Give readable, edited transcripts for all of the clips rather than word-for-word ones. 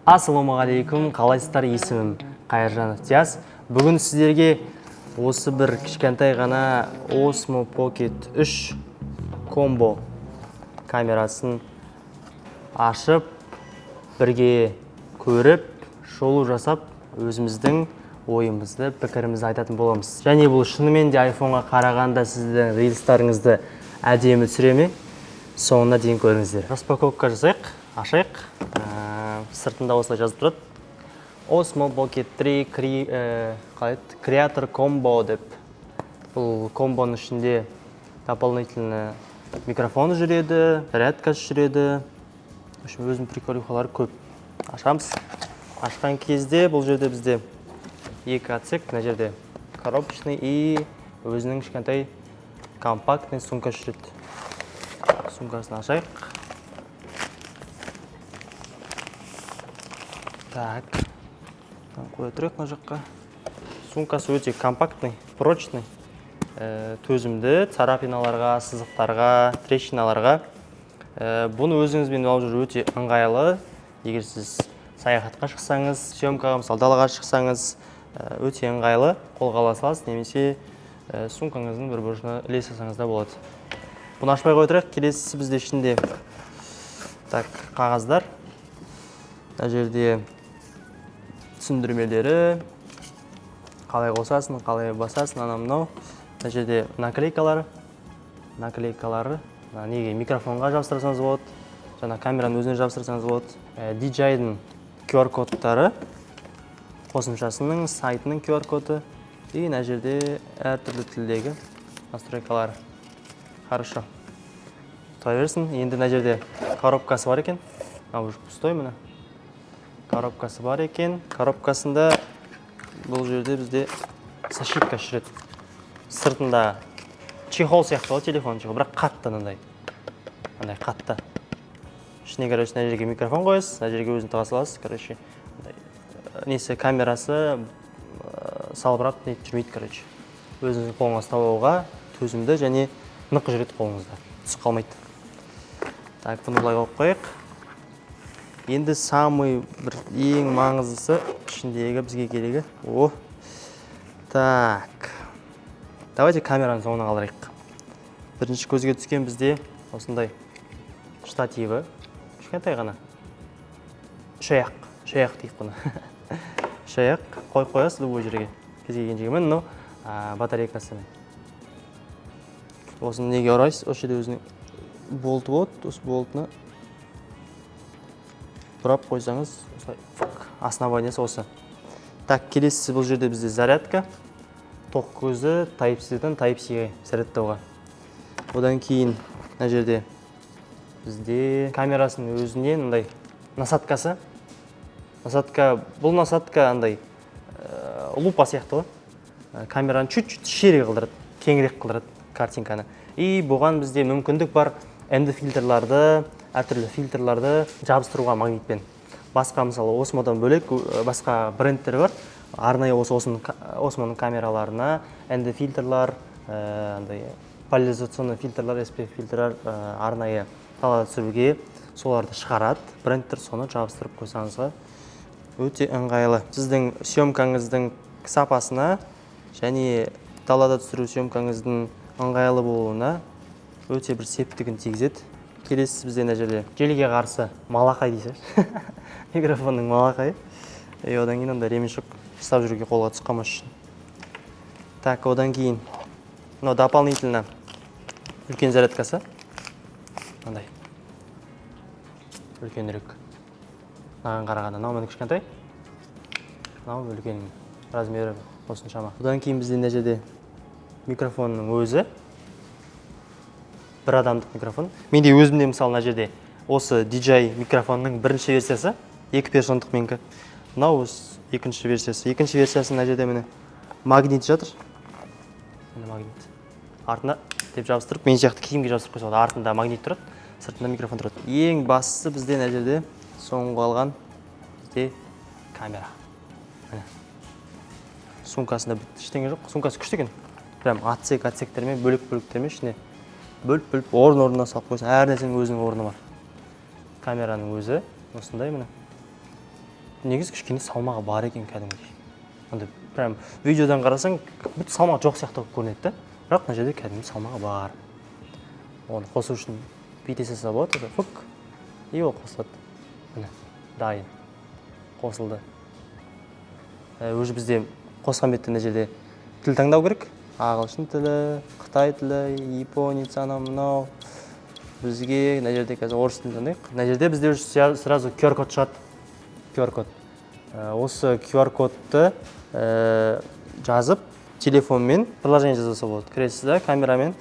Ассалаумағалейкум, қалайсыздар? Есімім Қайыржанов Диас. Бүгін сіздерге осы бір кішкентай ғана Osmo Pocket 3 Combo камерасын ашып, бірге көріп, шолу жасап, өзіміздің ойымызды, пікірімізді айтатын боламыз. Және бұл шынымен де айфонға қарағанда сіздің рилстарыңызды әдемі түсіре ме? Соңына дейін көріңіздер. Распаковка жасайық, ашайық. Сыртында осылай жазып тұрады: Osmo Pocket 3 қалай еді? Creator Combo деп. Бұл комбоның ішінде дополнительно микрофон жүреді, зарядкасы жүреді, в общем, өзінің приколюхалары көп. Ашамыз. Ашқан кезде бұл жерде бізде екі отсек, мына жерде коробочный и өзінің кішкентай компактный сумка жүреді. Сумкасын ашайық. Так, қоя тұрайық мына жаққа. Сумкасы өте компактный, прочный, төзімді царапиналарға, сызықтарға, трещиналарға. Бұны өзіңізбен алып жүру өте ыңғайлы. Егер сіз саяхатқа шықсаңыз, съемкаға, мысалы, далаға шықсаңыз, өте ыңғайлы, қолға ала саласыз немесе сумкаңыздың бір бұрышына іле салсаңыз да болады. Бұны ашпай қоя тұрайық. Келесісі бізде ішінде, так, қағаздар, мына жерде түсіндірмелері, қалай қосасың, қалай басасың, анау мынау. Мына жерде наклейкалары, наклейкалары мына неге, микрофонға жабыстырсаңыз болады, жаңа камераның өзіне жабыстырсаңыз болады. DJI-дің QR кодтары, қосымшасының, сайтының QR коды и мына жерде әртүрлі тілдегі настройкалары. Хорошо, тұра берсін. Енді мына жерде коробкасы бар екен. Мынау уже пустой. Міне, коробкасы бар екен. Коробкасында бұл жерде бізде защитка жүреді, сыртында чехол сияқты ғой, телефон чехол, бірақ қатты, мынандай мындай қатты. Ішіне, короче, мына жерге микрофон қоясыз, мына жерге өзін тыға саласыз. Короче, мындай, несі, камерасы салбырап нетіп жүрмейді. Короче, өзіңіздің қолыңа ұстап алуға төзімді және нық жүреді, қолыңызда түсіп қалмайды. Так, бұны былай қойып қояйық. Енді самый бір ең маңыздысы, ішіндегі бізге керегі. О, так, давайте камераны соңына қалдырайық. Бірінші көзге түскен бізде осындай штативі, кішкентай ғана, үш аяқ, үш аяқ дейік бұны, үш аяқ қойып қоясыз любой жерге, кез келген жерге. Міне, мынау батарейкасы. Осыны неге ұрайсыз? Осы жерде өзінің болты болады, осы болтына бұрап қойсаңыз, осылай фук, основаниясы осы. Так, келесісі бұл жерде бізде зарядка, тоқ көзі, Type C-ден Type C-ге зарядтауға. Одан кейін мына жерде бізде камерасының өзіне мындай насадкасы. Насадка, бұл насадка андай лупа сияқты ғой. Камераны чуть-чуть шире қылдырады, кеңірек қылдырады картинканы. И бұған бізде мүмкіндік бар ND фильтрларды, әртүрлі фильтрларды жабыстыруға магнитпен. Басқа, мысалы, Осмодан бөлек басқа брендтер бар, арнайы осы Осмоның камераларына ND фильтрлар, андай поляризационный фильтрлар, SPF фильтрлар, арнайы далада түсіруге соларды шығарады брендтер. Соны жабыстырып қойсаңызға өте ыңғайлы сіздің съемкаңыздың сапасына және далада түсіру съемкаңыздың ыңғайлы болуына өте бір септігін тигізеді. Келесісі бізде мына жерде желге қарсы малақай дейсіз, микрофонның малақайы. И одан кейін андай ремешок, ұстап жүруге, қолға түсіп қалмас үшін. Так, одан кейін мынау дополнительно үлкен зарядкасы, мынандай үлкенірек мынаған қарағанда. Мынау, міне, кішкентай, мынау үлкен, размері осыншама. Одан кейін бізде мына жерде микрофонның өзі, бір адамдық микрофон. Менде өзімде, мысалы, мына жерде осы DJI микрофонның бірінші версиясы, екі персондық менікі. Мынау осы екінші версиясы. Екінші версиясы, мына жерде, міне, магнит жатыр. Міне, магнит артына деп жабыстырып, мен сияқты киімге жабыстырып қойса болады. Артында магнит тұрады, сыртында микрофон тұрады. Ең бастысы бізде мына жерде соңғы алған бізде камера. Міне, сумкасында бітті, ештеңе жоқ. Сумкасы күшті екен, прям отсек отсектермен, бөлек бөліктермен, ішіне бөліп бөліп, орын орнына салып қойсаң, әр нәрсенің өзінің орны бар. Камераның өзі осындай, міне. Негізі кішкене салмағы бар екен кәдімгідей. Андай прям видеодан қарасаң, как будто салмағы жоқ сияқты болып көрінеді да. Бірақ мына жерде кәдімгі салмағы бар. Оны қосу үшін бүйте салса болады, осылай фук, и ол қосылады. Міне, дайын. Қосылды. Уже бізде қосқан бетте мына жерде тіл таңдау керек. Ағылшын тілі, қытай тілі, японец, анау мынау. Бізге мына жерде қазір орыс тілін таңдайық. Мына жерде бізде уже сразу QR код шығады. QR код. Осы QR кодты жазып, телефонмен приложение жасаса болады. Кіресіз да, камерамен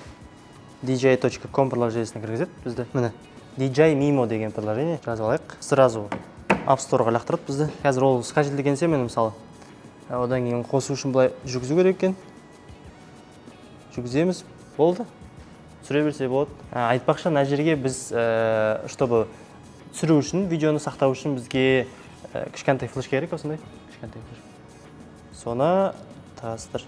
dji.com приложениесіне кіргізеді бізді. Міне, DJI Mimo деген приложение жазып алайық. Сразу App Store'ға лақтырады бізді. Қазір ол скачать етілгенше мен мысалы, одан кейін қосу үшін былай жүргізу керек екен. Жүргіземіз, болды. Түсіре берсе болады. Айтпақшы, мына жерге біз, чтобы түсіру үшін, видеоны сақтау үшін бізге кішкентай флешка керек, осындай кішкентай флешка. Соны тастыр.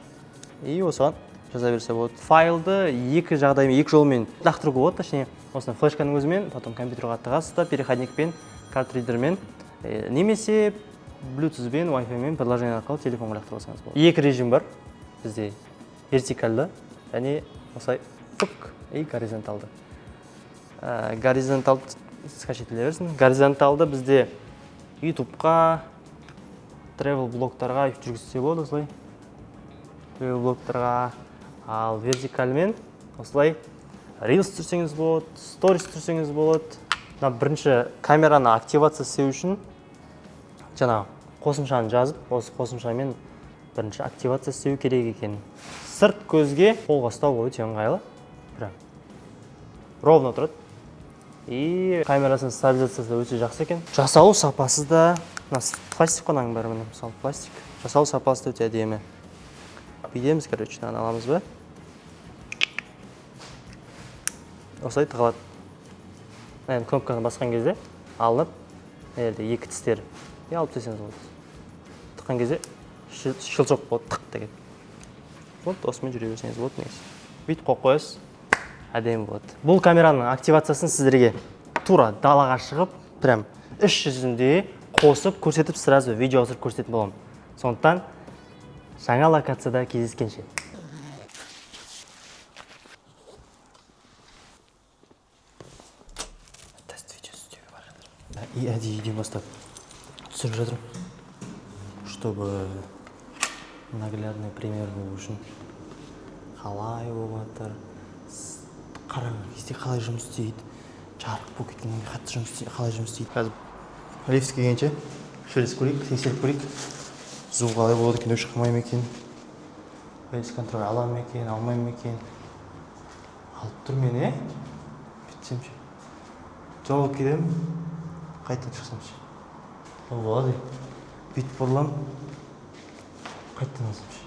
И осыған жаза берсе болады. Файлды екі жағдаймен, екі жолмен лақтыруға болады, точнее, осыны флешканың өзімен, потом компьютерға тығасыз да, переходникпен, картридермен, немесе Bluetooth-бен, Wi-Fi-мен приложение арқылы телефонға лақтырып алсаңыз болады. Екі режим бар бізде: вертикальды және осылай фук и горизонталды. Горизонталды скачать ете берсін. Горизонталды бізде YouTube-қа, travel блогтарға жүргізсе болады осылай. Travel блогтарға. Ал вертикальмен осылай Reels түсірсеңіз болады, Stories түсірсеңіз болады. Мына бірінші камераны активация істеу үшін жаңағы қосымшаны жазып, осы қосымшамен бірінші активация істеу керек екен. Сырт көзге қолға ұстау өте ыңғайлы. Прям ровно тұрады. И камерасының стабилизациясы өте жақсы екен. Жасалу сапасы да, мына пластик қой мынаның бәрі, міне, мысалы, пластик. Жасалу сапасы да өте әдемі. Бүйтеміз, короче, мынаны аламыз ба? Осылай тығылады. Енді кнопканы басқан кезде алынып, мына жерде екі тістері. И алып тастасаңыз болады. Тыққан кезде щелчок болады, тық деген. Вот осымен жүре берсеңіз болады негізі. Бүйтіп қойып қоясыз, әдемі болады. Бұл камераның активациясын сіздерге тура далаға шығып, прям іс жүзінде қосып, көрсетіп, сразу видео түсіріп көрсететін боламын. Сондықтан жаңа локацияда кездескенше. Тест видео істеуге бара жатырмын. И әдейі үйден бастап түсіріп жатырмын, чтобы наглядный пример болу үшін, қалай болып жатыр, қараңғы кезде қалай жұмыс істейді, жарық болып кеткеннен кейін қатты жұмыс істейді, қалай жұмыс істейді. Қазір лифт келгенше сөйлесіп көрейік, тексеріп көрейік, звук қалай болады екен, өшіп қалмай ма екен, фейс контроль ала ма екен, алмай ма екен. Алып тұр мені, е, бүйтсем ше, жоғалып кетемін, қайтадан шықсам ше, ол болады, бүйтіп бұрыламын, қайтадан алсам ше,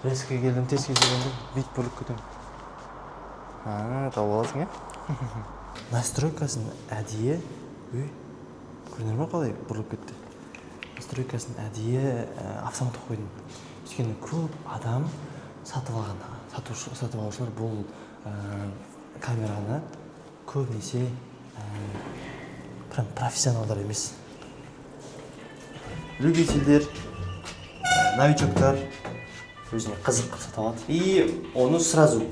резко келдім, тез келгенде бүйтіп бұрылып кетемін. А, тауып аласың, иә. Настройкасын әдейі, өй, көрдіңдер ма, қалай бұрылып кетті? Настройкасын әдейі автоматқа қойдым, өйткені көп адам сатып алған, сатушы, сатып алушылар бұл камераны көбінесе прям профессионалдар емес, любительдер, новичоктар өзіне қызық қылып сатып алады и оны сразу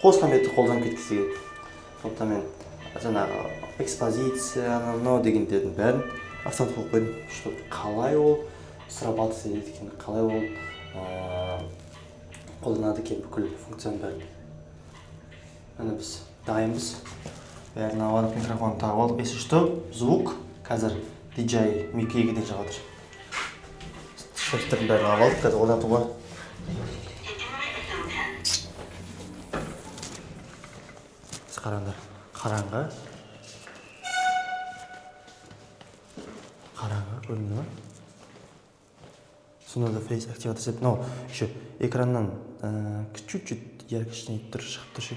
қосқан бетте қолданып кеткісі келеді. Сондықтан мен жаңағы экспозиция, анау мынау дегендердің бәрін автомат қойып қойдым, чтобы қалай ол срабатывать етеді екен, қалай ол қолданады екен бүкіл функцияның бәрін. Міне, біз дайынбыз, бәрін алып алдық, микрофон тағып алдық. Если что, звук қазір DJI Mic 2-ден шығып жатыр. Шрифттердің бәрін алып алдық, қазір орнатуға. Қараңдар, қараңғы, қараңғы көрінді ма? Сонда да фейс активация істеп, мынау еще экраннан чуть чуть яркость нетіп тұр, шығып тұр ше.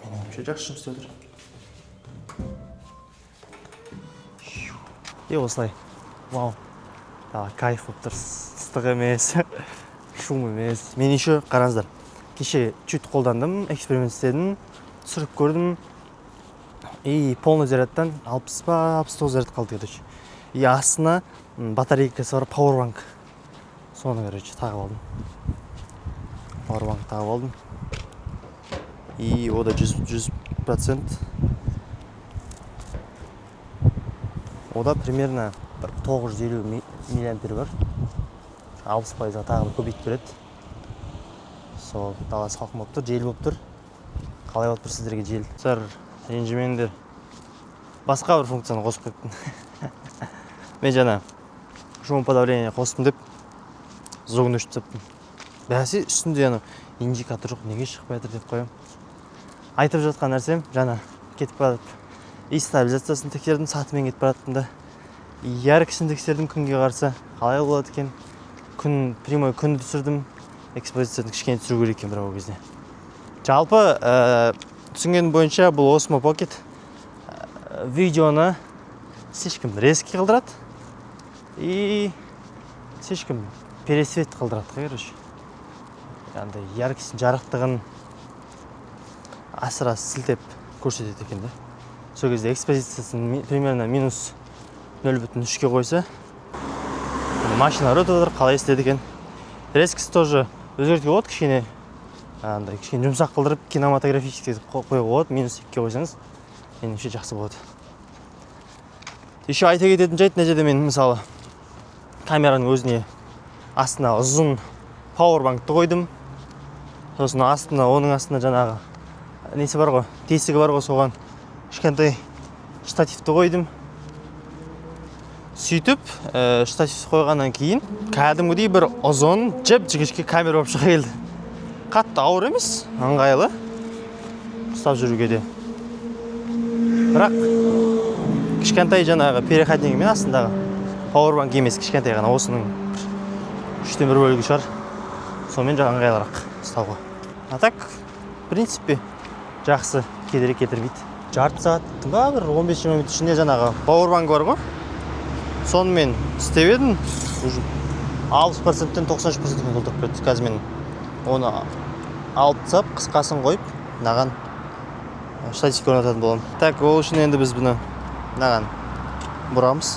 Менің ойымша, жақсы жұмыс істеп жатыр. И осылай, вау, дала кайф болып тұр, ыстық емес, шум емес. Мен еще, қараңыздар, кеше чуть қолдандым, эксперимент істедім, түсіріп көрдім. И полный зарядтан 60 па, 69 заряд қалды, короче. И астына батарейкасы бар пауэрбанк, соны, короче, тағып алдым. Пауэрбанк тағып алдым, и о да 100%. Ода примерно бір 950 миллиампер бар, 60%-ға тағы бір көбейтіп береді. Сол, дала салқын болып тұр, жел болып тұр. Қалай болып тұр сіздерге жел? Достар, ренжімеңдер, басқа бір функцияны қосып қойыппын. Мен жаңа шумоподавление қостым деп, звугын өшіріп тастаппын. Бәсе, үстінде ана индикатор жоқ, неге шықпай жатыр деп қоямын. Айтып жатқан нәрсем, жаңа кетіп барып и стабилизациясын тексердім, сатымен кетіп бара жаттым да, яркісін тексердім, күнге қарсы қалай болады екен. Күн, прямой күнді түсірдім, экспозицияны кішкене түсіру керек екен. Бірақ ол кезде жалпы түсінгенім бойынша, бұл Osmo Pocket видеоны слишком резкий қылдырады и слишком пересвет қылдырады ғой, короче, андай яркость, жарықтығын асыра сілтеп көрсетеді екен да. Сол кезде экспозициясын примерно минус 0,3-ке қойса, міне, машиналар өтіп жатыр, қалай істеді екен. Резкость тоже өзгертуге болады, кішкене андай, кішкене жұмсақ қылдырып, кинематографический етіп қоюға болады. Минус 2-ге қойсаңыз, меніңше, жақсы болады. Еще айта кететін жайт, мына жерде мен, мысалы, камераның өзіне астына ұзын пауэрбанкті қойдым. Сосын астына, оның астына жаңағы несі бар ғой, тесігі бар ғой, соған кішкентай штативті қойдым. Сөйтіп штатив қойғаннан кейін кәдімгідей бір ұзын, жіп жіңішке камера болып шыға келді. Қатты ауыр емес, ыңғайлы ұстап жүруге де. Бірақ кішкентай жаңағы переходнигімен, астындағы пауэрбанк емес, кішкентай ғана, осының бір үштен бір бөлігі шығар, сонымен жаңа ыңғайлырақ ұстауға. А так, в принципе, жақсы, кедергі келтірмейді. Жарты сағаттың ба, бір 15-20 минут ішінде жаңағы пауэрбанк бар ғой, сонымен істеп едім, уже 60%-тен 93%-ке толтырып кетті. Қазір мен оны алып тастап, қысқасын қойып, мынаған штативке орнататын боламын. Так, ол үшін енді біз бұны мынаған бұрамыз.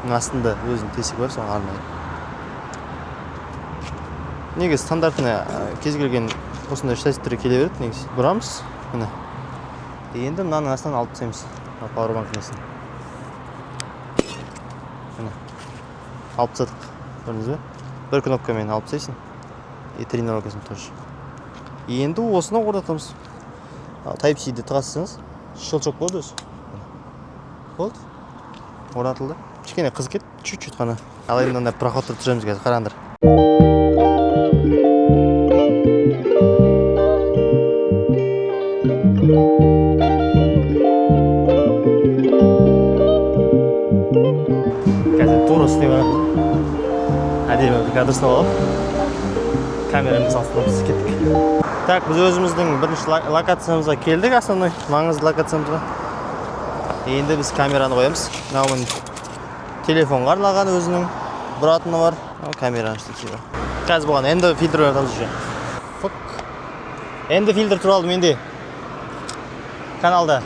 Мына астында өзінің тесігі бар, соны арнайы. Негізі стандартный кез келген осындай штативтер келе береді негізі. Бұрамыз, міне. Енді мынаның астынан алып тастаймыз мына пауэрбанк несін. Міне, алып тастадық, көрдіңіз бе? Бір кнопкамен алып тастайсың, и тренировкасын тоже. Енді осыны орнатамыз. Type C-ді тығасыз, щелчок болады өзі. Болды, орнатылды. Кішкене қызып кетті, чуть чуть қана. Ал енді мынандай проходта түсіреміз қазір, қараңдар. Қазір тура үстіне барамыз, әдемі бір кадр ұстап алып, камерамен салыстырамыз. Кеттік. Так, біз өзіміздің бірінші локациямызға келдік, основной маңызды локациямызға. Енді біз камераны қоямыз. Мынау, міне, телефонға арналған өзінің бұратыны бар. Мынау камераның штативі. Қазір бұған ND фильтр орнатамыз уже. Фук. ND фильтр туралы менде каналда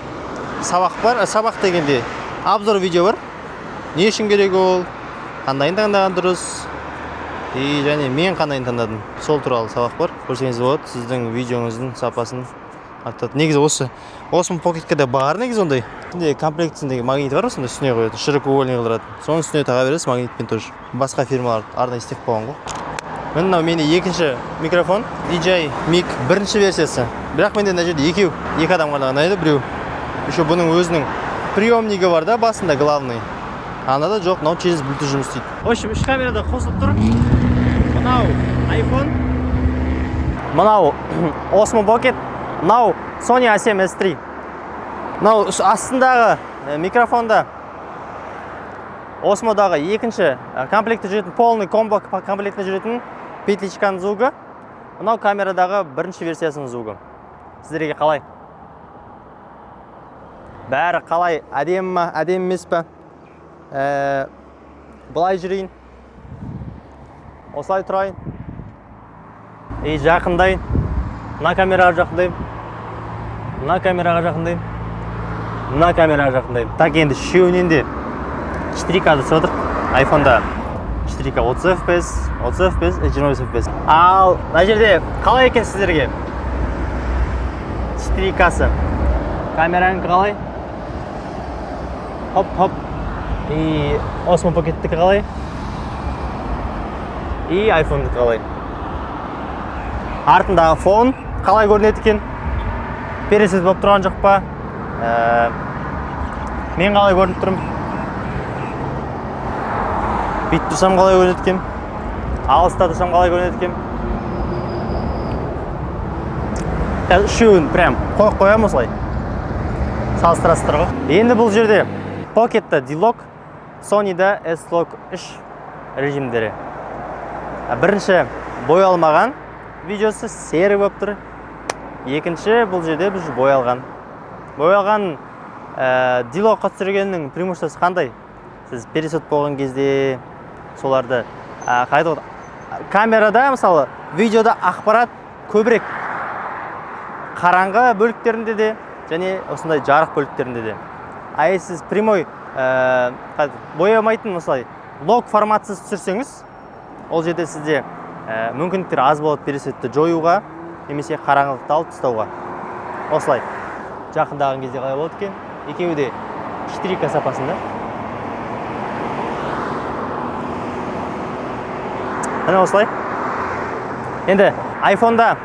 сабақ бар. Сабақ дегенде, обзор видео бар: не үшін керек ол, қандайын таңдаған дұрыс и және мен қандайын таңдадым, сол туралы сабақ бар, көрсеңіз болады. Сіздің видеоңыздың сапасын арттырады негізі. Осы Osmo Pocketке де бар негізі ондай. Ішінде, комплектісіндегі магниті бар, осындай үстіне қоятын, широкоугольный қылдыратын. Соның үстіне таға бересіз магнитпен тоже. Басқа фирмалар арнайы істеп қойған ғой. Міне, мынау менде екінші микрофон, DJI Mic бірінші версиясы. Бірақ менде мына жерде екеу, екі адамға арналған еді біреу. Еще бұның өзінің приемнигі бар да басында, главный, анада жоқ. Мынау через Bluetooth жұмыс істейді. В общем, үш камерада қосылып тұр: мынау iPhone, мынау Osmo Pocket, мынау Sony A7 S3. Мынау астындағы микрофонда Osmoдағы екінші комплектте жүретін, полный комбо комплектте жүретін петличканың звугы, мынау камерадағы бірінші версиясының звугы. Сіздерге қалай бәрі? Қалай, әдемі ма, әдемі емес па? Былай жүрейін, осылай тұрайын и жақындайын, мына камераға жақындаймын, мына камераға жақындаймын. Мына камераға жақындаймын. Так, енді үшеуінен де 4К түсіп отыр. Айфонда 4К 30 FPS, 30 FPS, 25 FPS. Ал мына жерде қалай екен сіздерге 4К-сы? Камеранікі қалай? Хоп, хоп. И Osmo Pocket'тікі қалай? И айфондікі қалай? Артындағы фон қалай көрінеді екен? Пересвет болып тұрған жоқ па? Мен қалай көрініп тұрмын? Бүйтіп тұрсам қалай көрінеді екен? Алыста тұрсам қалай көрінеді екен? Қазір үшеуін прям қойып қоямын, осылай салыстырасыздар ғой. Енді бұл жерде Pocket'та D-Log, Sony'да S-Log 3 режимдері. Бірінші боялмаған видеосы серый болып тұр. Екінші, бұл жерде біз боялған. Боялған D-Logқа түсіргеннің преимуществосы қандай? Сіз пересвет болған кезде соларды қалай айтуға болады? Камерада, мысалы, видеода ақпарат көбірек, қараңғы бөліктерінде де және осындай жарық бөліктерінде де. А если сіз прямой қалай айтады, боямайтын, осылай лог форматсыз түсірсеңіз, ол жерде сізде мүмкіндіктер аз болады пересветті жоюға немесе қараңғылықты алып тастауға. Осылай жақындаған кезде қалай болады екен? Екеуі де 4К сапасында. Міне, осылай. Енді айфонда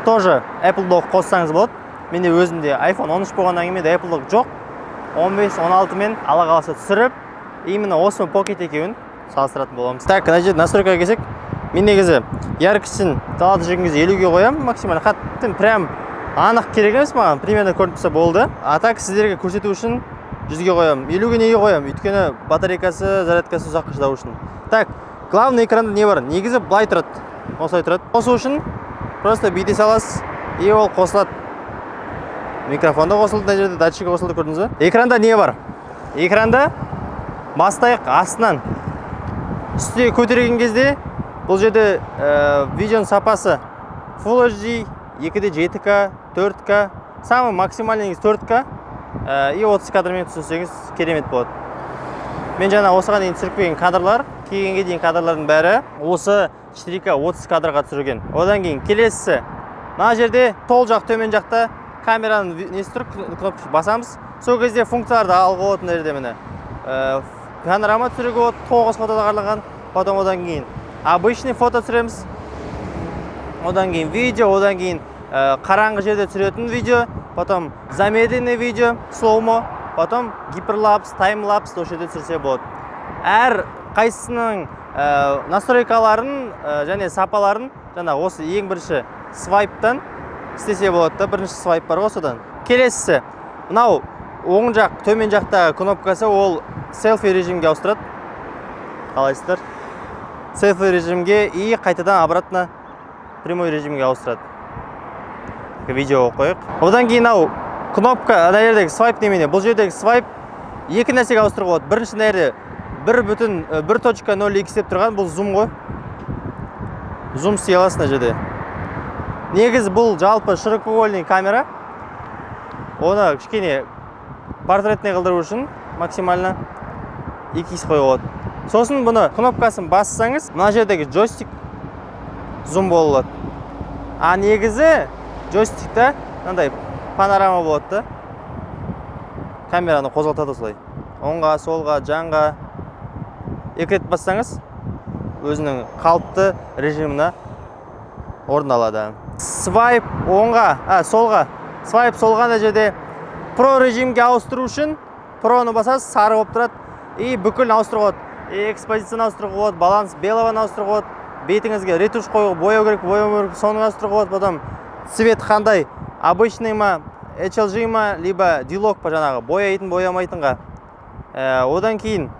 тоже Apple Log қоссаңыз болады. Менде өзімде iPhone 13 болғаннан кейін менде Apple Log жоқ. 15, 16 мен Алла қаласа түсіріп, именно Osmo Pocket екеуін салыстыратын боламыз. Так, мына жерде настройкаға келсек, мен негізі яркостін далада жүрген кезде 50-ге қоямын максимально. Қатты прям анық керек емес маған, примерно көрініп тұрса болды. А так сіздерге көрсету үшін 100-ге қоямын. 50-ге неге қоямын? Өйткені батарейкасы, зарядкасы ұзаққа шыдау үшін. Так, главный экранда не бар? Негізі былай тұрады, осылай тұрады. Қосу үшін просто бүйте саласыз, и ол қосылады. Микрофон да қосылды, мына жерде датчик қосылды, көрдіңіз ба? Экранда не бар? Экранда бастайық астынан. Үстіне көтерген кезде бұл жерде видеоның сапасы Full HD, 2-де 7К, 4К, самый максимальный негізі 4К, и 30 кадрмен түсірсеңіз, керемет болады. Мен жаңа осыған дейін түсіріп келген кадрлар, келгенге дейін кадрлардың бәрі осы 4К 30 кадрға түсірген. Одан кейін келесісі, мына жерде сол жақ төмен жақта камераның несі тұр, кнопкасы, басамыз. Сол кезде функцияларды алуға болады. Мына жерде, міне, панорама түсіруге болады, тоғыз фотоға арналған. Потом одан кейін обычный фото түсіреміз, одан кейін видео, одан кейін қараңғы жерде түсіретін видео, потом замедленный видео, слоумо, потом гиперлапс, таймлапс, осы жерде түсірсе болады. Әр қайсысының настройкаларын және сапаларын жаңа осы ең бірінші свайптан істесе болады да. Бірінші свайп бар ғой, содан. Келесісі, мынау оң жақ төмен жақтағы кнопкасы, ол селфи режимге ауыстырады. Қалайсыздар? Селфи режимге и қайтадан обратно прямой режимге ауыстырады. Видео қояйық. Одан кейін мынау кнопка, ана жердегі свайп немене? Бұл жердегі свайп екі нәрсеге ауыстыруға болады. Бірінші, мына жерде бір бүтін 1.0 икс деп тұрған, бұл зум ғой, зум істей аласың мына жерде. Негізі бұл жалпы широкоугольный камера, оны кішкене портретный қылдыру үшін максимально 2 икс қоюға болады. Сосын бұны кнопкасын бассаңыз, мына жердегі джойстик зум бола алады. А негізі джойстикта мынандай панорама болады да, камераны қозғалтады осылай оңға, солға, жанға. Екі рет бассаңыз, өзінің қалыпты режиміне орын алады. Свайп оңға, а солға, свайп солға. Ана жерде про режимге ауыстыру үшін проны басасыз, сары болып тұрады, и бүкіл ауыстыруға болады. И экспозицияны ауыстыруға болады, баланс белого ауыстыруға болады, бетіңізге ретушь қоюға, бояу керек, бояу керек, соны ауыстыруға болады. Потом цвет қандай, обычный ма, HLG ма, либо D-Log па, жаңағы бояйтын, боямайтынға. Одан кейін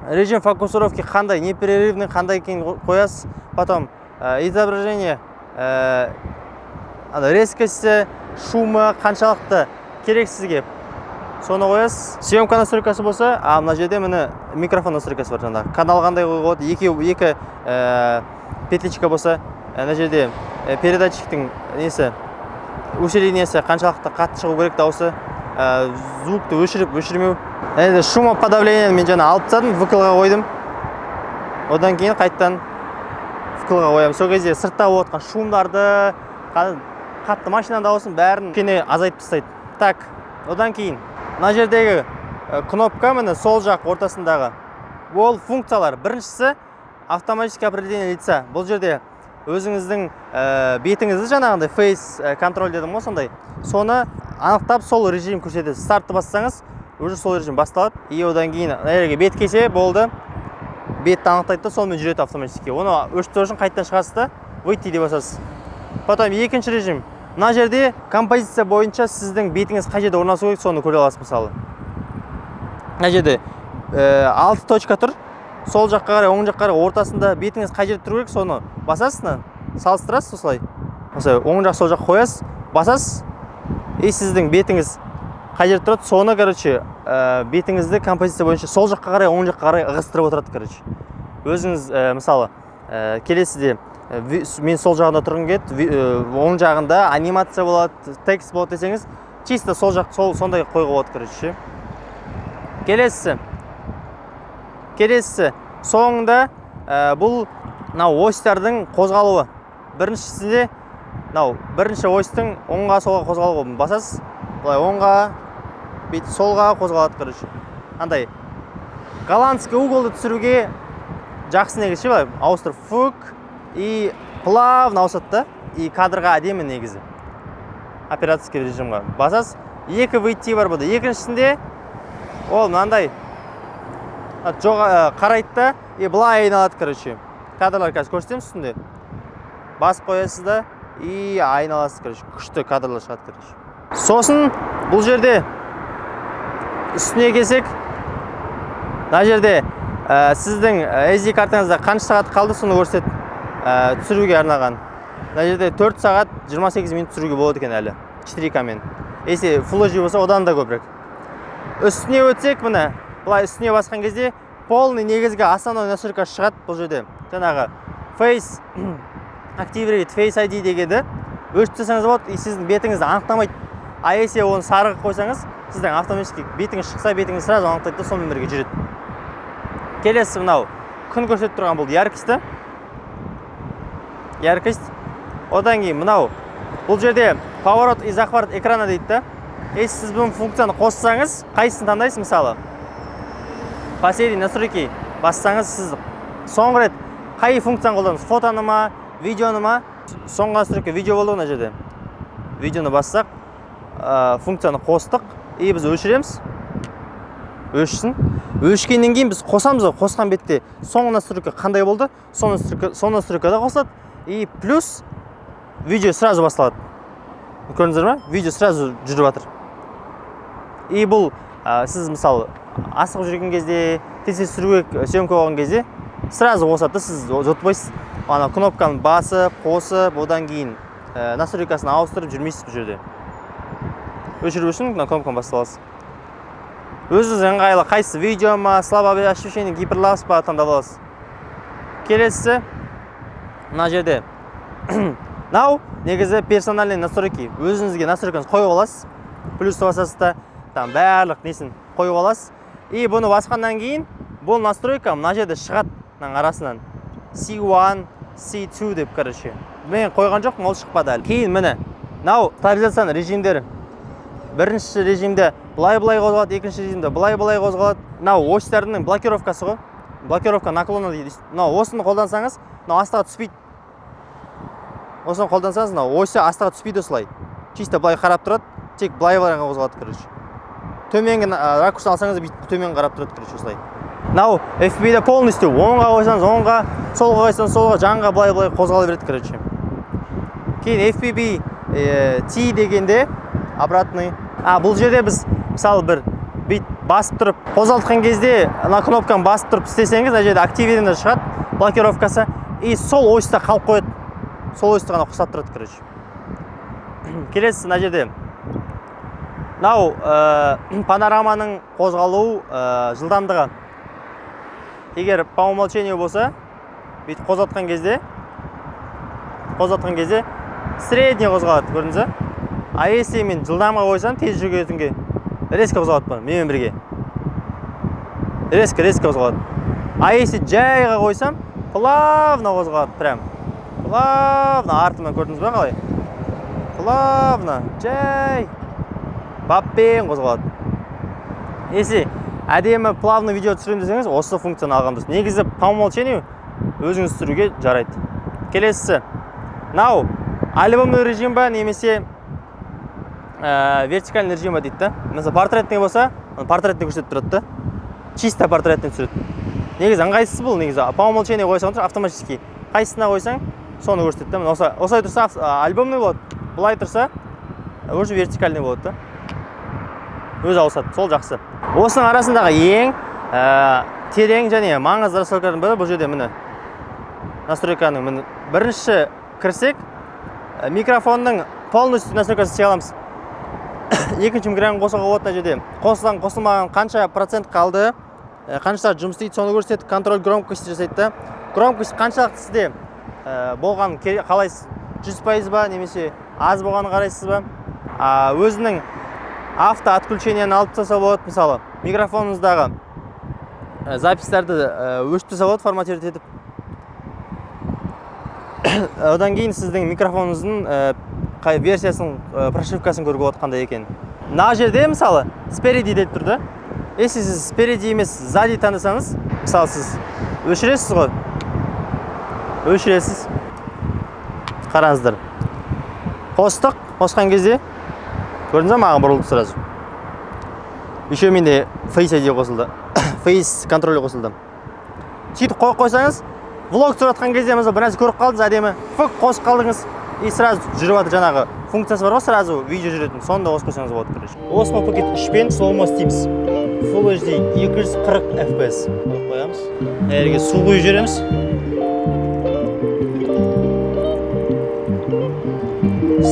режим фокусировки қандай, непрерывный қандай екенін қоясыз. Потом изображение ана резкости, шумы қаншалықты керек сізге, соны қоясыз. Съемка настройкасы болса, а мына жерде, міне, микрофон настройкасы бар. Жаңағы канал қандай қоюға болады, екі екі петличка болса, ана жерде передатчиктің несі, усилениесі қаншалықты қатты шығу керек дауысы. Звукты өшіріп, өшірмеу. Енді шумоподавление мен жаңа алып тастадым, вкл ға қойдым. Одан кейін қайтадан вкл ға қоямын. Сол кезде сыртта болып жатқан шумдарды, қатты машинаның дауысын, бәрін кішкене азайтып тастайды. Так, одан кейін мына жердегі кнопка, міне, сол жақ ортасындағы, ол функциялар. Біріншісі — автоматическое определение лица. Бұл жерде өзіңіздің бетіңізді, жаңағындай face контроль дедім ғой, сондай, соны анықтап, сол режим көрсетеді. Стартты бассаңыз, уже сол режим басталады. И одан кейін мына жерге бет келсе болды, бетті анықтайды да, сонымен жүреді автоматически. Оны өшіріп тастау үшін қайтадан шығасыз да, «Выйти» деп басасыз. Потом екінші режим: мына жерде композиция бойынша сіздің бетіңіз қай жерде орналасу керек, соны көре аласыз. Мысалы, мына жерде алты точка тұр: сол жаққа қарай, оң жаққа қарай, ортасында. Бетіңіз қай жерде тұру керек, соны басасыз, мына салыстырасыз осылай. Осылай оң жақ, сол жаққа қоясыз, басасыз, и сіздің бетіңіз қай жерде тұрады, соны, короче, бетіңізді композиция бойынша сол жаққа қарай, оң жаққа қарай ығыстырып отырады. Короче, өзіңіз мысалы, келесіде мен сол жағында тұрғым келеді, оң жағында анимация болады, текст болады десеңіз, чисто сол жақ, сол сондай қоюға болады, короче, ше. Келесісі соңында бұл мынау осьтардың қозғалуы. Біріншісінде мынау бірінші осьтің оңға, солға қозғалуы. Басасыз, былай оңға, бүйтіп солға қозғалады. Короче, андай голландский уголды түсіруге жақсы негізі ше. Былай ауыстырып, фук, и плавно ауысады да, и кадрға әдемі негізі. Операторский режимға басасыз. Екі «Выйти» бар бұда. Екіншісінде ол мынандай қарайды да, и былай айналады. Короче, кадрлар қазір көрсетемін. Үстінде басып қоясыз да, и айналасыз. Короче, күшті кадрлар шығады. Короче, сосын бұл жерде үстіне келсек, мына жерде сіздің SD картаңызда қанша сағат қалды, соны көрсетеді, түсіруге арналған. Мына жерде 4 сағат 28 минут түсіруге болады екен әлі 4К мен. Если Full HD болса, одан да көбірек. Үстіне өтсек, міне, былай үстіне басқан кезде полный негізгі основной настройка шығады. Бұл жерде жаңағы Face Activate, Face ID дегенді өшіріп тастасаңыз болады, и сіздің бетіңізді анықтамайды. А если оны сары қылып қойсаңыз, сіздің автоматически бетіңіз шықса, бетіңіз сразу анықтайды да, сонымен бірге жүреді. Келесі мынау күн көрсетіп тұрған, бұл яркості, яркость. Одан кейін мынау бұл жерде «Поворот и захват экрана» дейді да. Если сіз бұл функцияны қоссаңыз, қайсысын таңдайсыз? Мысалы, «Последние настройки» бассаңыз, сіз соңғы рет қай функцияны қолдандыңыз, фотоны ма, видеоны ма? Соңғы настройка видео болды ғой. Мына жерде видеоны бассақ, функцияны қостық, и біз өшіреміз. Өшсін. Өшкеннен кейін біз қосамыз ғой. Қосқан бетте соңғы настройка қандай болды, сол настройка, сол настройкада қосылады, и плюс видео сразу басталады. Көрдіңіздер ма, видео сразу жүріп жатыр. И бұл сіз, мысалы, асығып жүрген кезде, тез тез түсіруге, съемка болған кезде сразу қосады да, сіз ұтпайсыз. Ана кнопканы басып, қосып, одан кейін настройкасын ауыстырып жүрмейсіз. Бұл жерде өшіру үшін мына кнопканы басып аласыз. Өзіңіз ыңғайлы қайсысы, видео ма, слабое освещение, гиперлапс па, таңдап аласыз. Келесісі мына жерде мынау негізі персональный настройки. Өзіңізге настройкаңызды қойып аласыз. Плюсті басасыз да, там барлық несін қойып аласыз. И бұны басқаннан кейін бұл настройка мына жерде шығады, мынаның арасынан C1, C2 деп. Короче, мен қойған жоқпын, ол шықпады әлі. Кейін, міне, мынау стабилизацияның режимдері. Бірінші режимде былай былай қозғалады, екінші режимде былай былай қозғалады. Мынау осьтардың блокировкасы ғой, блокировка наклона дейді. Мынау осыны қолдансаңыз, мынау астыға түспейді. Осыны қолдансаңыз, мынау осі астыға түспейді, осылай чисто былай қарап тұрады, тек былай былай ғана қозғалады. Короче, төменгі ракурсын алсаңыз, бүйтіп төмен қарап тұрады. Короче, осылай. Мынау FPV-де полностью оңға қойсаңыз оңға, солға қойсаңыз солға, жанға былай былай қозғала береді. Короче, кейін FPV T дегенде обратный. А бұл жерде біз, мысалы, бір бүйтіп басып тұрып қозғалтқан кезде, мына кнопканы басып тұрып істесеңіз, мына жерде активировано шығады блокировкасы, и сол осьта қалып қояды, сол осьті ғана ұқсап тұрады. Короче, келесі мына жерде мынау панораманың қозғалу жылдамдығы. Егер по умолчанию болса, бүйтіп қозғалтқан кезде средний қозғалады, көрдіңіз ба? А если мен жылдамға қойсам, тез жүретінге Резко қозғалады бұны менімен бірге, резко, резко қозғалады. А если жайға қойсам, плавно қозғалады, прям плавно артымнан. Көрдіңіз ба, қалай плавно, жай, баппен қозғалады? Если әдемі, плавно видео түсіремін десеңіз, осы функцияны алған дұрыс. Негізі, по умолчанию өзіңіз түсіруге жарайды. Келесісі мынау альбомный режим ба немесе вертикальный режим ба дейді да. Мысалы, портретный болса, оны портретный көрсетіп тұрады да, чисто портретный түсіреді. Негізі ыңғайсыз бұл. Негізі, по умолчанию қойсаң, автоматически қайсысына қойсаң, соны көрсетеді да. Міне, осылай тұрса, альбомный болады, былай тұрса, уже вертикальный болады да, өзі ауысады. Сол жақсы. Осының арасындағы ең терең және маңызды настройкалардың бірі бұл жерде, міне, настройканың, міне, бірінші кірсек, микрофонның полностью настройкасын істей аламыз. Екінші микрофон қосуға болады. Мына жерде қосылған, қосылмаған, қанша процент қалды, қанша сағат жұмыс істейді, соны көрсетеді. Контроль громкости жасайды да, громкость қаншалықты сізде болғанын қалайсыз, 100% ба немесе аз болғанын қарайсыз ба? Өзінің авто отключениені алып тастаса болады. Мысалы, микрофоныңыздағы записьтарды өшіріп тастаса болады, форматировать етіп. Одан кейін сіздің микрофоныңыздың қай версиясын, прошивкасын көруге болады, қандай екенін. Мына жерде, мысалы, спереди деп тұр да. Если сіз спереди емес, сзади таңдасаңыз, мысалы, сіз өшіресіз ғой, өшіресіз. Қараңыздар, қостық. Қосқан кезде, көрдіңіз ба, маған бұрылды сразу. Еще менде Face ID қосылды, Face контроль қосылды. Сөйтіп қойып қойсаңыз, влог түсіріп жатқан кезде, мысалы, бір нәрсе көріп қалдыңыз әдемі, фук, қосып қалдыңыз, и сразу жүріп жатыр. Жаңағы функциясы бар ғой, сразу видео жүретін, соны да қосып қойсаңыз болады. Короче, Osmo Pocket 3-пен слоумо істейміз. Full HD 240 FPS қойып қоямыз. Мына жерге су құйып жібереміз.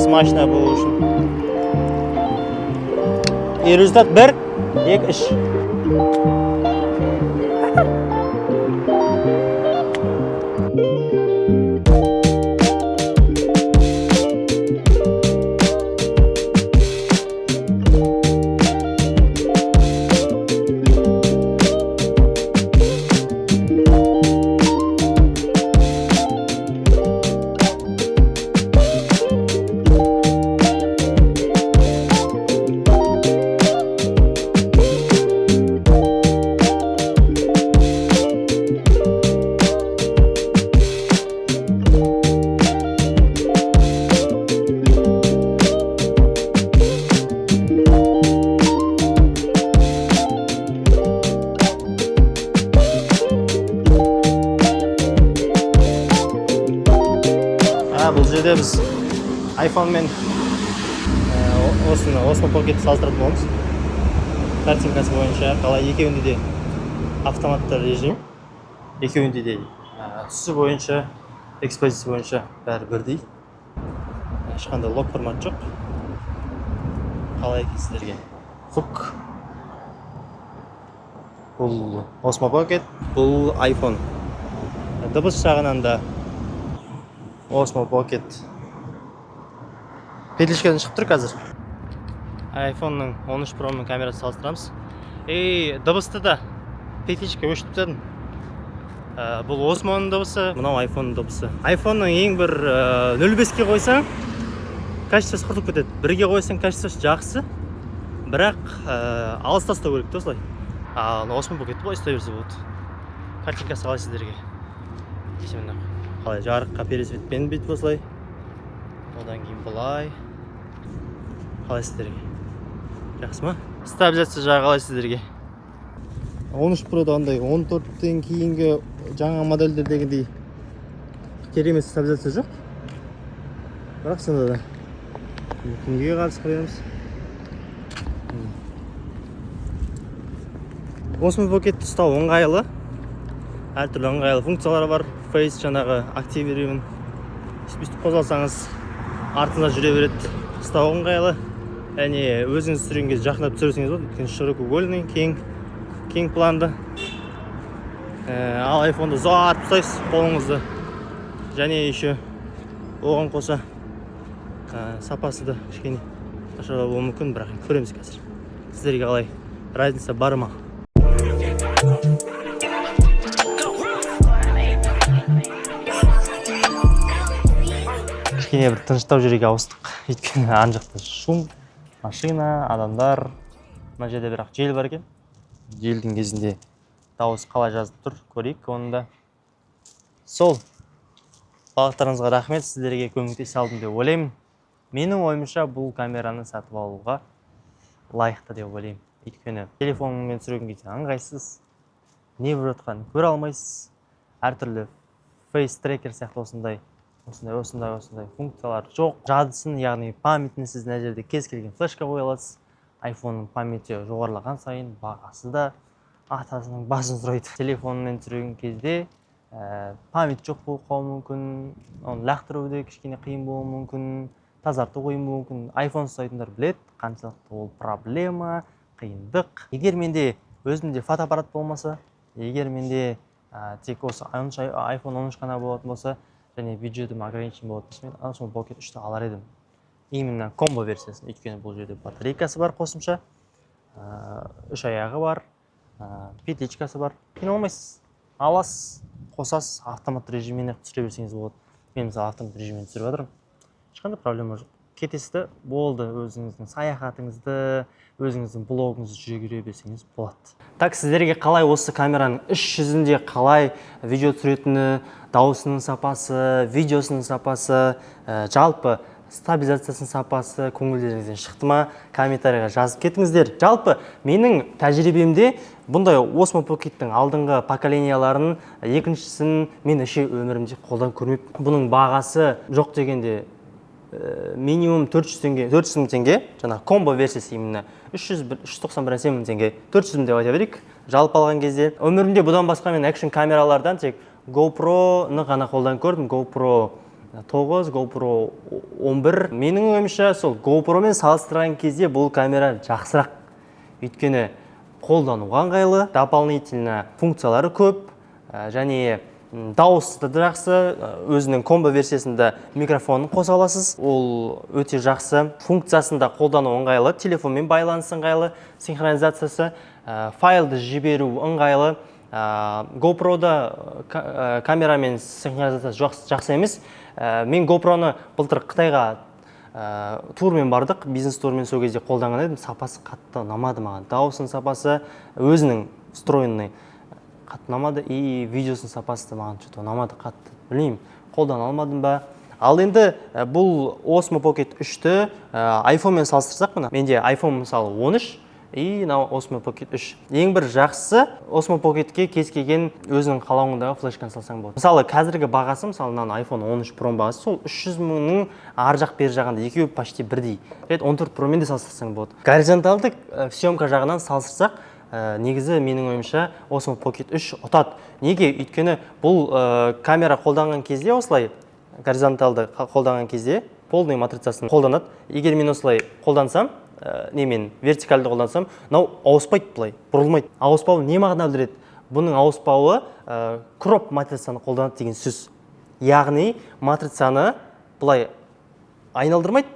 Смачно болу үшін. И результат: бір, екі, үш. А бұл жерде біз iPhone мен осыны, Osmo Pocket салыстыратын боламыз. Картинкасы бойынша қалай? Екеуінде де автоматты режим, екеуінде де түсі бойынша, экспозиция бойынша бәрі бірдей, ешқандай лог формат жоқ. Қалай екен сіздерге? Фук, бұл Osmo Pocket, бұл iPhone. Дыбыс жағынан да Osmo Pocket петличкадан шығып тұр қазір. iPhone'ның 13 Pro'ның камерасы салыстырамыз. И дыбысты да петличка өшіріп тастадым. Бұл Osmo'ның дыбысы, мынау iPhone'ның дыбысы. iPhone'ның ең бір 0.5-ке қойсаң, качествосы құртылып кетеді. Бірге қойсаң, качествосы жақсы, бірақ алыста ұстау керек та осылай. Ал Osmo Pocketті былай ұстай берсе болады. Картинкасы қалай сіздерге? Міне, қалай жарыққа, пересветпен бүйтіп осылай, одан кейін былай. Қалай сіздерге, жақсы ма? Стабилизация жағы қалай сіздерге? 13 Proда андай 14-тен кейінгі жаңа модельдердегідей керемет стабилизация жоқ, бірақ сонда да күнге қарсы қоямыз. Osmo Pocketті ұстау ыңғайлы, әртүрлі ыңғайлы функциялары бар. Face жаңағы активирован, бүйтіп қозғалсаңыз, артында жүре береді. Ұстау ыңғайлы және өзіңіз түсірген кезде жақындап түсірсеңіз болады, өйткені широкоугольный, кең, кең планды. Ал айфонды ұзартып ұстайсыз қолыңызды және еще оған қоса сапасы да кішкене нашарлау болуы мүмкін, бірақ көреміз қазір. Сіздерге қалай, разница бар ма? Кішкене бір тыныштау жерге ауыстық, өйткені ана жақта шум, машина, адамдар. Мына жерде бірақ жел бар екен. Желдің кезінде дауыс қалай жазып тұр, көрейік оны да. Сол, барлықтарыңызға рахмет, сіздерге көмектесе алдым деп ойлаймын. Менің ойымша, бұл камераны сатып алуға лайықты деп ойлаймын, өйткені телефонмен түсірген кезде ыңғайсыз, не болып жатқанын көре алмайсыз. Әртүрлі face tracker сияқты осындай, осындай, осындай, осындай функциялар жоқ. Жадысын, яғни память ін сіз мына жерде кез келген флешка қоя аласыз. Айфонның память і жоғарылаған сайын бағасы да атасының басын сұрайды. Телефонмен түсірген кезде память жоқ болып қалуы мүмкін, оны лақтыру да кішкене қиын болуы мүмкін, тазарту қиын болуы мүмкін. Айфон ұстайтындар біледі, қаншалықты ол проблема, қиындық. Егер менде өзімде фотоаппарат болмаса, егер менде тек осы 13, iPhone 13 қана болатын болса және бюджетім ограничен болатын болса, мен Osmo Pocket 3-ті алар едім, именно комбо версиясын, өйткені бұл жерде батарейкасы бар қосымша, үш аяғы бар, петличкасы бар. Қиналмайсыз, аласыз, қосасыз, автомат режиммен ақ түсіре берсеңіз болады. Мен, мысалы, автомат режиммен түсіріп жатырмын, ешқандай проблема жоқ. Кетесіз де болды, өзіңіздің саяхатыңызды, өзіңіздің блогыңызды жүре берсеңіз болады. Так, сіздерге қалай, осы камераның іш жүзінде қалай видео түсіретіні, дауысының сапасы, видеосының сапасы, жалпы стабилизациясының сапасы көңілдеріңізден шықты ма? Комментарийға жазып кетіңіздер. Жалпы менің тәжірибемде бұндай Osmo Pocket'тің алдыңғы поколения ларын, екіншісін мен вообще өмірімде қолдан көрмеппін. Бұның бағасы жоқ дегенде минимум 400 теңге, 400 мың теңге. Жаңағы комбо версиясы именно 300, 390 бір нәрсе мың теңге, 400 мың деп айта берейік жалпы алған кезде. Өмірімде бұдан басқа мен экшн камералардан тек GoPro-ны ғана қолдан көрдім, GoPro 9, GoPro 11. Менің ойымша, сол GoPro-мен салыстырған кезде бұл камера жақсырақ, өйткені қолдануға ыңғайлы, дополнительно функциялары көп, және дауысы да жақсы. Өзінің комбо версиясында микрофонын қоса аласыз, ол өте жақсы. Функциясында қолдану ыңғайлы, телефонмен байланыс ыңғайлы, синхронизациясы, файлды жіберу ыңғайлы. GoPro-да камерамен синхронизация жақсы емес. Мен GoPro-ны былтыр Қытайға турмен бардық, бизнес турмен, сол кезде қолданған едім. Сапасы қатты ұнамады маған, дауысының сапасы өзінің встроенный қатты ұнамады и видеосының сапасы да маған что-то ұнамады қатты, білмеймін, қолдана алмадым ба. Ал енді бұл Osmo Pocket 3-ті iPhone-мен салыстырсақ, мына менде iPhone, мысалы, 13 и мынау Osmo Pocket 3. Ең бір жақсысы, Osmo Pocketке кез келген өзіңнің қалауыңдағы флешканы салсаң болады. Мысалы, қазіргі бағасы, мысалы, мынаның iPhone 13 Pro бағасы сол 300 мыңның ар жақ бер жағында, екеуі почти бірдей. Рет 14 Pro мен де салыстырсаң болады. Горизонталды съемка жағынан салыстырсақ, негізі менің ойымша, Osmo Pocket 3 ұтады. Неге? Өйткені бұл камера қолданған кезде, осылай горизонталды қолданған кезде полный матрицасын қолданады. Егер мен осылай қолдансам, немен вертикальды қолдансам, мынау ауыспайды, былай бұрылмайды. Ауыспауы не мағына білдіреді? Бұның ауыспауы кроп матрицаны қолданады деген сөз, яғни матрицаны былай айналдырмайды,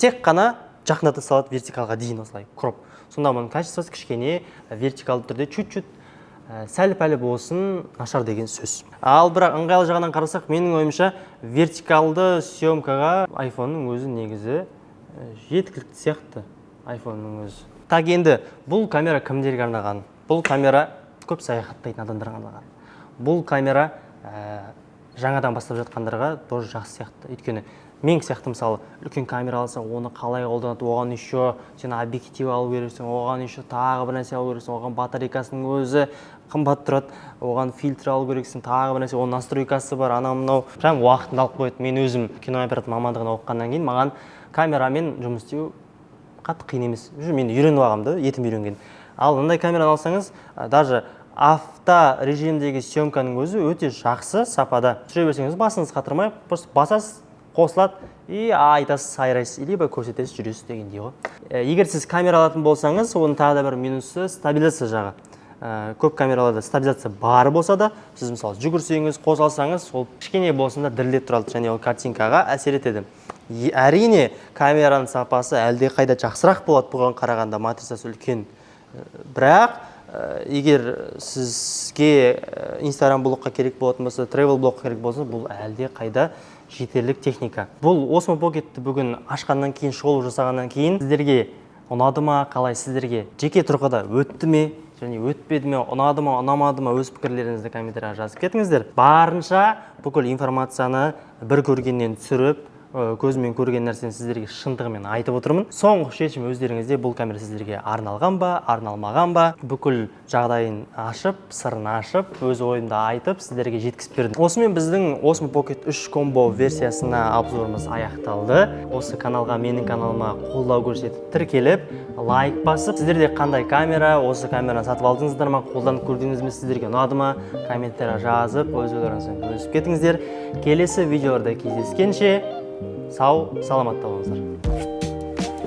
тек қана жақындата салады вертикалға дейін, осылай кроп. Сонда бұның качество сы кішкене вертикалды түрде чуть-чуть сәл пәл болсын нашар деген сөз. Ал бірақ ыңғайлы жағынан қарасақ, менің ойымша, вертикалды съемкаға айфонның өзі негізі жеткілікті сияқты, айфонның өзі. Так, енді бұл камера кімдерге арналған? Бұл камера көп саяхаттайтын адамдарға арналған. Бұл камера жаңадан бастап жатқандарға тоже жақсы сияқты, өйткені мен сияқты, мысалы, үлкен камера алса, оны қалай қолданады, оған еще сен объектив алу керексің, оған еще тағы бір нәрсе алу керексің, оған батарейкасының өзі қымбат тұрады, оған фильтр алу керексің, тағы бір нәрсе, оның настройка сы бар, анау мынау прям уақытыңды алып қояды. Мен өзім кинооператор мамандығын оқығаннан кейін маған камерамен жұмыс істеу қатты қиын емес, уже мен үйреніп алғанмын да, етім үйренген. Ал мындай камераны алсаңыз, даже авто режимдегі съемканың өзі өте жақсы сапада түсіре берсеңіз, басыңыз қатырмай, просто басасыз, қосылады и айтасыз, сайрайсыз либо көрсетесіз, жүресіз дегендей ғой. Егер сіз камера алатын болсаңыз, оның тағы да бір минусы — стабилизация жағы. Көп камераларда стабилизация бар болса да, сіз, мысалы, жүгірсеңіз, қозғалсаңыз, ол кішкене болсын да дірілдеп тұрады және ол картинкаға әсер етеді. Әрине, камераның сапасы әлдеқайда жақсырақ болады бұған қарағанда, матрицасы үлкен. Бірақ егер сізге инстаграм блогқа керек болатын болса, тревел блогқа керек болса, бұл әлде қайда жетерлік техника. Бұл Osmo Pocketті бүгін ашқаннан кейін, шолу жасағаннан кейін сіздерге ұнады ма, қалай, сіздерге жеке тұрғыда өтті ме және өтпеді ме, ұнады ма, ұнамады ма, өз пікірлеріңізді комментарийға жазып кетіңіздер. Барынша бүкіл информацияны бір көргеннен түсіріп, көзіммен көрген нәрсені сіздерге шындығымен айтып отырмын. Соңғы шешім өздеріңізде: бұл камера сіздерге арналған ба, арналмаған ба? Бүкіл жағдайын ашып, сырын ашып, өз ойымды айтып, сіздерге жеткізіп бердім. Осымен біздің Osmo Pocket 3 Combo версиясына обзорымыз аяқталды. Осы каналға, менің каналыма қолдау көрсетіп, тіркеліп, лайк басып, сіздерде қандай камера, осы камераны сатып алдыңыздар ма, қолданып көрдіңіз ме, сіздерге ұнады ма, комментарий жазып, өз ойларыңызбен бөлісіп кетіңіздер. Келесі видеоларда кездескенше сау саламатта болыңыздар.